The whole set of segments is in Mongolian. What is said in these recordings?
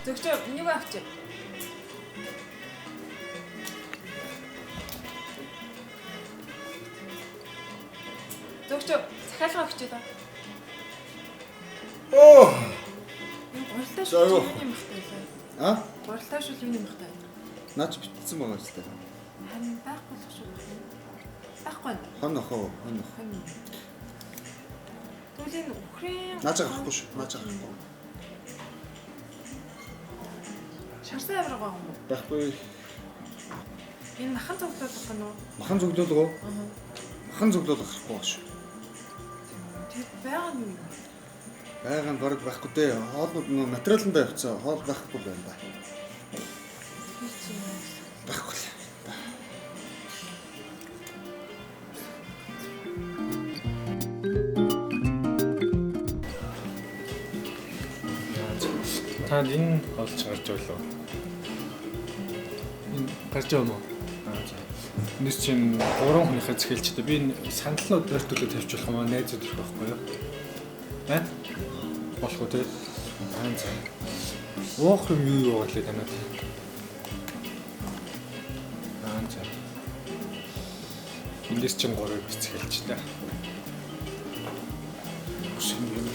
Зөвчөө энийг авчи. Зөвчөө захиалга өгч та. Оо. Энэ гурилтай За, шүл юу? юуны махтай лээ. А? Гурилтай шүл юуны махтай? Наач битсэн байгаа шүү дээ. Харин байхгүй л шүү. Байхгүй. Хон охоо, хон ох. Хон. Тэгвэл энэ үхрийн Наач гарахгүй шүү. Наач гарахгүй. Шарсан авирга байгаа юм уу? Байхгүй. Энэ махан цуглуулга гэнэ үү? Махан цуглуулга уу? Аа. Махан цуглуулга гарахгүй байгаа шүү. Тэгэд байгаа нь юу юм? Байгаа нь бараг байхгүй дээ. Хоолнууд нөө материаландаа явцсан. Хоол байхгүй байна да. Тэр чинь юу гэсэн? Байхгүй л. Та энэ олж гарч байлаа. Энэ гарч байгаа юм уу? Аа за. Эндээс чинь гурван хүнийхээ зэхэлчтэй. Би энэ сандалнууд ойр төлөө тавьчих болох юм аа найзууд ирэх байхгүй юу? Аа? Болох уу те? Аа за. Уух юм юу юу галээ танад? Аа за. Эндээс чинь гурыг зэхэлчтэй. Ус юм юм.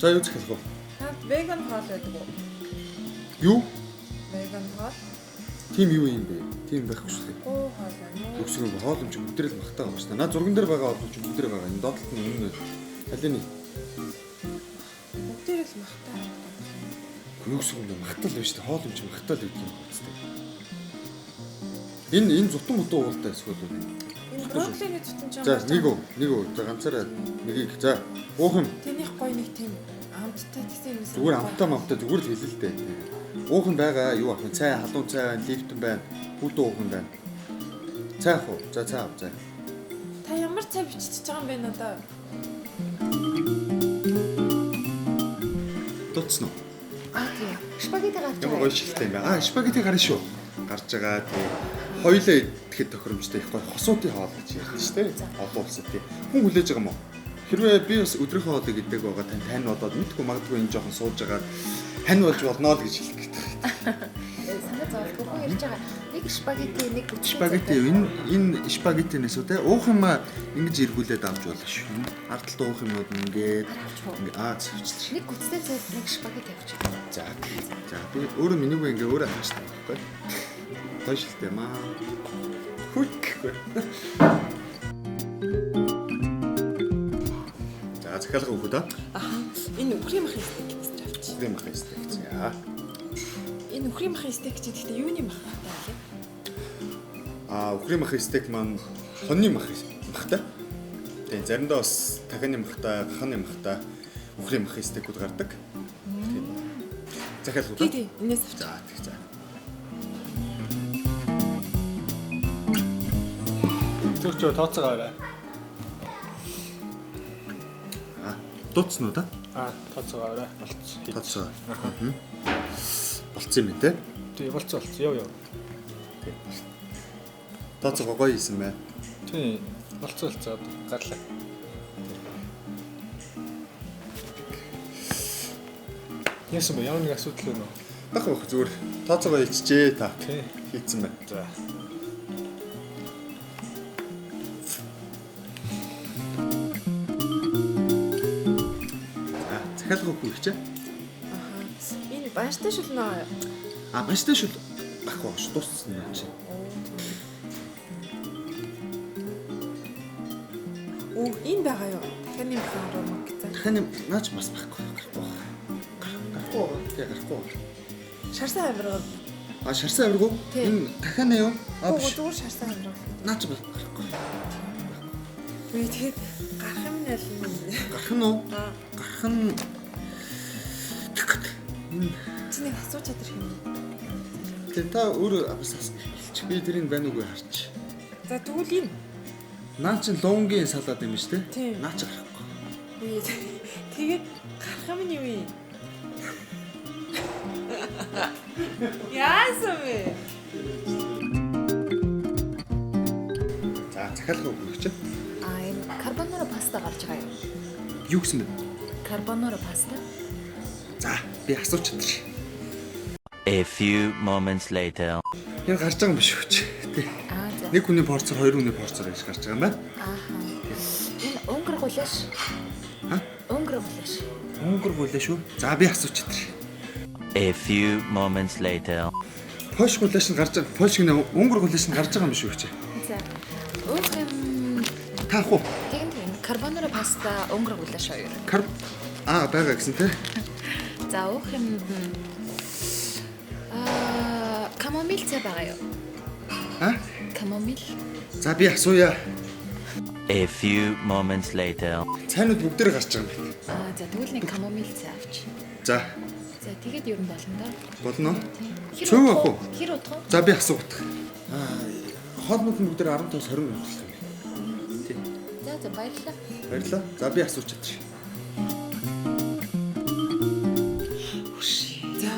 За юу захиалах вэ? Танд веган хоол байдаг уу? Юу? Веган хоол? Тим юу юм бэ? Тим байхгүй шүү дээ. Гоо хоол байна уу? Үгсэг юм хоол юм чи бүгдээр л махтай байгаа шүү дээ. Наа зурган дээр байгаа хоол юм чи бүгдээр байгаа. Энэ доотлолт нь өмнө нь. Алины Бүгдээр л махтай. юу гэсэн юм бэ? Махтай л байна шүү дээ. Хоол юм чи махтай л гэдэг юм байна. Энэ энэ зутан мутуу уултай эсвэл үү? Энэ брокколиний зүтэн ч За нэг үү, нэг үү. За ганцаараа нэгийг. За уух юм. Тэнийх гоё нэг тийм амттай гэсэн юм. Зүгээр амттай мамтай зүгээр л хэлээ л дээ. Уух нь байгаа юу ах вэ? Цай, халуун цай байна, лифтэн байна, хүүтэн уух нь байна. Цай ах уу? За цай ав цай. Та ямар цай биччихэж байгаа юм бэ надаа? Дутсан уу? Аа тийм. Спагетти гарч Ямар байгаа. гоё шилтэй юм бэ? Аа, спагетти гарна шүү. Гарч байгаа тий. Хоёлаа идэхэд тохиромжтой их гоё хосуудын хоол гэж ярьдэн шүү дээ. Олон улсад тий. Хүн хүлээж байгаа юм уу? Хэрвээ би бас өдрийнхөө хоолыг идэг байгаа тань тань болоод мэдгүй магадгүй энэ жоохон сууж байгаа хань болж болно л гэж хэлэх гээд. Санаа зовлгүй хүн ярьж байгаа. Нэг спагетти, нэг үтсэн. Спагетти энэ энэ спагеттинээс үү те уух юм а ингэж эргүүлээд авч болно шүү. Ард талд уух юмнууд ингээд ингээ аа цэвчлээ. Нэг гүцтэй цай, нэг спагетти авчих. За. За би өөрөө минийгүй ингээ өөрөө авчихсан байхгүй. Гоё шилтэй маа. Хүк гэхгүй. За захиалга өгөх үү да? Аха. Энэ үхрийн махын стейк гэж авчих. Үхрийн махын стейк. За. Энэ үхрийн махын стейк чи гэхдээ юуны мах хатаа лээ? Аа үхрийн махын стейк маань хоньны мах махтай. Тэгээ заримдаа бас дахины махтай, гаханы махтай үхрийн махын стейкүүд гардаг. Тийм. Захиалга үү? Тий, тий. Энээс авчих. За тэг за. Зөвчөө тооцоогоо аваарай. Аа дутсан уу да? Аа тооцоогоо аваарай. Болцсон. Тооцоо. Болцсон юм байна те. Тий болцсон болцсон. Яв яв. Тооцоогоо гоё хийсэн байна. Тий болцсон болцсон гарлаа. Яасан бэ? Ямар нэг асуудал байна уу? Бах бах зүгээр тооцоогоо хийчихжээ та. Тий. Хийцэн байна. За. За захиалга өгөх үү хичээ? Аха. Энэ банштай шүл нөө. А банштай шүл байхгүй байгаа шүү. Дууссан юм чи. Үу, энэ байгаа юу? Дахины махын руу гэсэн. Дахин наач бас байхгүй. Гарахгүй. Гарахгүй байгаа. Тий гарахгүй. Шарсан авирга. А шарсан авирг уу? Тий. Энэ дахианы юу? А Үгүй биш. зүгээр шарсан авирга. Наач бас гарахгүй. Үгүй тэгэхэд гарах юм нь аль юм бэ? Гарах нь уу? Аа. Гарах нь энэ Чи нэг асууж чадрах юм. тий та өөрөө бас хэлчих. Би тэрийг байна уугүй харч. За тэгвэл энэ. Наа чин лунгийн салаад юм шүү Тийм. дээ. Наа чи гарахгүй. Үгүй тэгээд гарах юм нь юу юм? Яасан бэ? За захиалга өгөх чи. Аа энэ карбонара паста гарч байгаа юм. Юу гэсэн бэ? Карбонара паста. За, би асууж чадчих. A few moments later. Энэ гарч байгаа юм биш үү чи? Тий. Аа за. Нэг хүний порцоор хоёр хүний порцоор гэж гарч байгаа юм байна. Ааха. Энэ өнгөр гулаш. Ха? Өнгөр гулаш. Өнгөр гулаа шүү. За, би асууж чадчих. A few moments later. Польш гулааш нь гарч байгаа. Польш гинэ өнгөр гулааш нь гарч байгаа юм биш үү чи? За. Өөх юм Таах уу? тэгэн тэгэн карбонара паста өнгөр гулаш хоёр. Карб Аа байгаа гэсэн тий. За өөх юм аа камомил цай байгаа юу? Аа? Камомил. За би асууя. A few moments later. Цайнууд бүгдээр гарч байгаа юм байна. Аа за тэгвэл нэг камомил цай авч. За, За тэгээд ер нь болно доо. болно уу? Тийм. Хэр Цөв удах авах уу? Хэр удах уу? За би асуух. Аа, хоолнууд нь бүгдээр 15-аас 20 минут болох юм байна. Тий. За за баярлалаа. Баярлалаа. За би асууж чадчих. За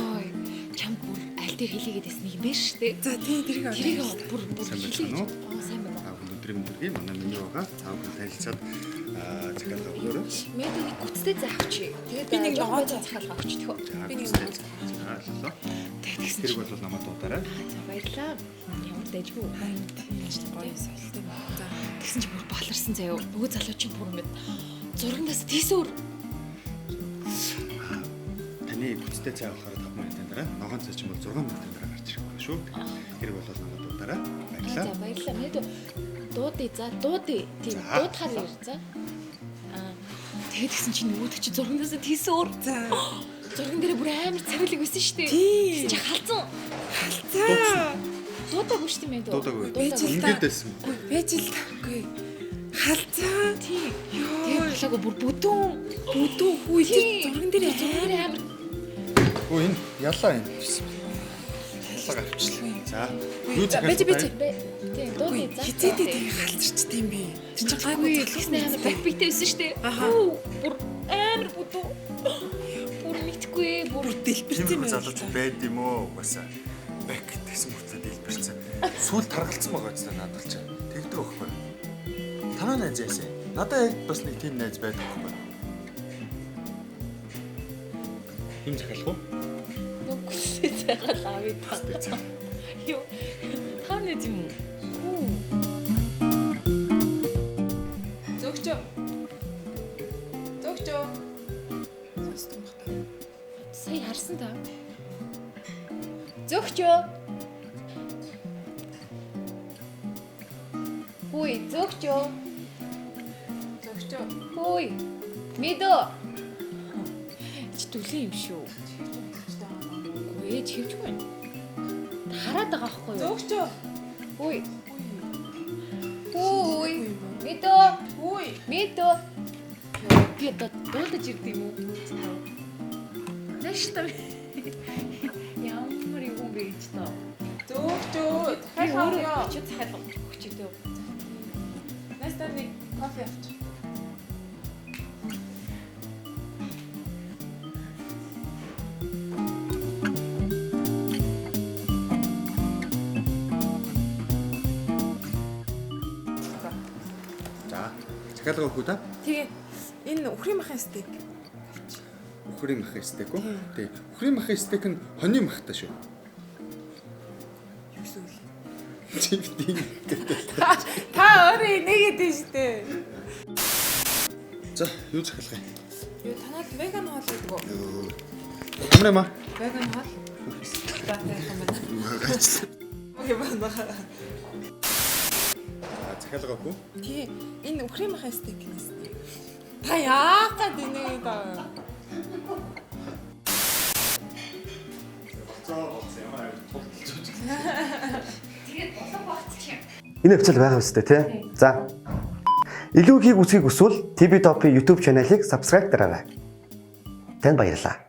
чамд бүр аль дээр хэлийгээд байсан нэг юм байна шүү дээ. За тий тэрийг авъя. Тэрийг бүр бүр Сайн хэлийгээд. байна уу? Аа сайн байна. Та бүхэн өдрийн мэндийг манай меню байгаа. Та бүхэн танилцаад аа захиалга өгөөрэй. Мэдээ нэг гүцтэй зай авчи. Тэгээд Би нэг жоохон ногоон цай захиалга авч тэхөө. За Би нэг гүцтэй. За ойлголоо. Тэгээд тэгсэн Хэрэг чинь. бол намайг дуудаарай. Аа за баярлалаа. Ямар дайжгүй. Харин тийм гоё солилт юм. За. Тэгсэн чинь бүр баларсан заяо. Нөгөө залуу чинь бүр мэд зургандаас тийсүр. Таны гүцтэй цай болохоор 5 минутын дараа, ногоон цай чинь бол 6 минутын дараа гарч ирэх байх шүү. Хэрэг бол намайг дуудаарай. Аа Баярлалаа. за баярлалаа. Мэдээ дуудъя за дуудъя. Тийм За. дуудахаар ир за. Аа тэгээд тэгсэн чинь нөгөөдөг чинь зургандаас тийсүр. За. Зурган дээр бүр амар царилэг байсан шүү дээ. Тийм. Тэгсэн чинь халзан. За. Дуудаагүй шүү дээ мэдээ. Дуудаагүй. Байж л та. Ингээд байсан. Үгүй байж л та. Үгүй. Халзаа. Тийм. Йоо. Тэгээд болоогүй бүр бүдүүн. Бүдүү хүү тэр Тийм. зурган дээр Зурган дээр амар Өө энэ ялаа энэ. Ялаа авчлаа. За. Юу За, захиалах байж, байж. вэ? Бэ- Тийм дуудъя за. Хизээдээ тэг халзарчд юм бэ. Тэр чинь гайгүй Үгүй тэгсэн амар бак битэй байсан шүү дээ. Аха. Хүү, Бүр амар бүдүү. Бүр мэдхгүй бүр бүр дэлбэрсэн юм Тиймэрхүү байна. залуучууд байд юм уу? Угаасаа бэк тэгсэн мөртлөө дэлбэрсэн. Сүүл таргалцсан байгаа ч надад л чинь. Тэгдэг байхгүй. Танаа найз яасан? Надад яг бас нэг тийм найз байдаг байхгүй. Юм захиалах уу? нүглээ цайгаал авъя та. Тэр цай. Юу? Та нэг юм уу? Хүү. Зөөгчөө. Зөөгчөө. Сонсдог юм бах та. Сая харсан та. Зөөгчөө. Хүй, зөөгчөө. Зөөгчөө. Хүй. Мэдөө. Чи дүлийн юм шүү. Үгүй ээ, чивчгүй байна. Хараад байгаа байхгүй юу? Зөөгчөө. Хүй. Хүй. Мэдөө. Хүй. Мэдөө. Би одоо дуудаж ирд юм уу? Нааш та. Ямар юм бэ гэж таа. Зөөгчөө. Би Захиалга өөрөө авъя. очиж захиалга өгч өдөө. Настаа нэг кофе авч. За. Захиалга өгөх үү та? Тэгээ энэ үхрийн махын стейк. Үхрийн махын стейк үү? Тий. Үхрийн махын стейк нь хонийн махтай шүү. Юу гэсэн үг вэ? Чи тийм гэдэг. Та өөрөө инээгээд байна шүү дээ. За, юу захиалах юм? Юу танаад веган хоол гэдэг үү? Ямар юм аа? Веган хоол. За тайхан юм байна. Гайчлаа. Окей байна. За, захиалга өгөх үү? Тий, энэ үхрийн махын стейк нээс. Та яах гээд инээгээд байгаа юм? Тэгээд улаан багцчих юм. Энэ хвцэл байгаа үстэй тий. За. Илүү ихийг үзхийг хүсвэл TV Top-ийн YouTube channel-ыг subscribe дараарай. Танд баярлалаа.